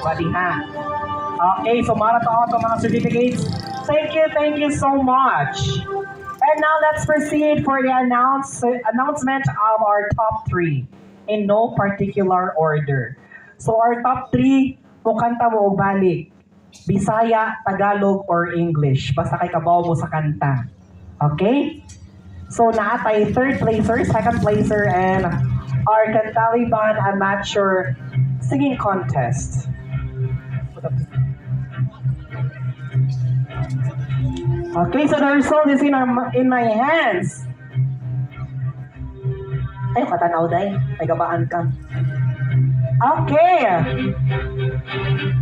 Pwede na. Okay, so mara to ato mga certificates. Thank you so much. And now let's proceed for the announcement of our top three in no particular order. So our top three, mukanta mo og balik. Bisaya, Tagalog, or English. Basta kay kabaw mo sa kanta. Okay? So naatay third placer, second placer, and our Cantaliban Amateur Singing Contest. Okay, so the result is in my hands. Ay, katanaw day. May gabaan ka. Okay.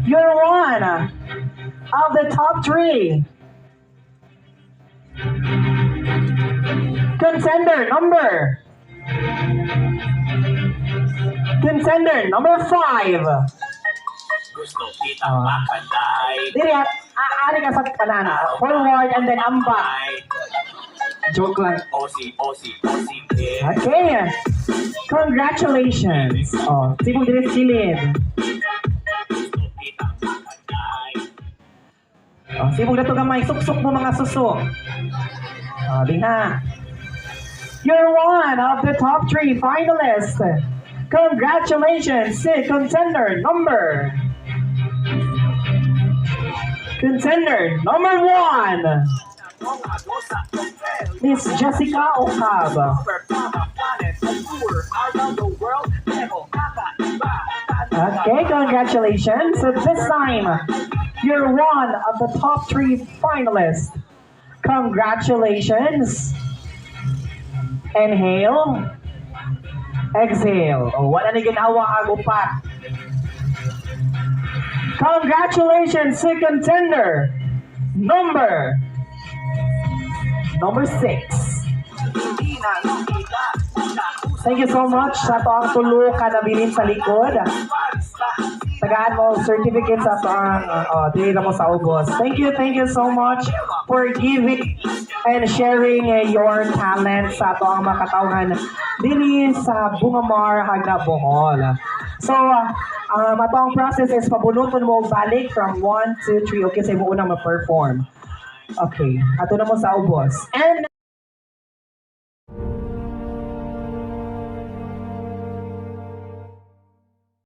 You're one of the top three. Contender number 5. Gusto kitang makanday. Diri at aari ka sa kanana. Forward and then amba. Joke lang. Osi, osi, osi. Okay. Congratulations. Oh, sibog diri sa kilid. Oh, sibog na to gamay. Suksok mo mga suso. Oh, di na. You're one of the top three finalists. Congratulations to contender number 1, Miss Jessica Ocab. Okay, congratulations. So this time, you're one of the top three finalists. Congratulations. Inhale. Exhale. Oh, wala ni ginawa ang upat. Congratulations to contender number 6. Thank you so much sa ato ang tulo ka nabilin sa likod. Tagaan mo certificate sa ato ang dili na mo sa ubos. Thank you so much for giving and sharing your talent sa ato ang mga katawhan dili sa Bungamar, Jagna, Bohol. So, ato ang process is pabunuton mo balik from 1, 2, 3. Okay, sa imo unang ma-perform. Okay, ato na mo sa ubos. And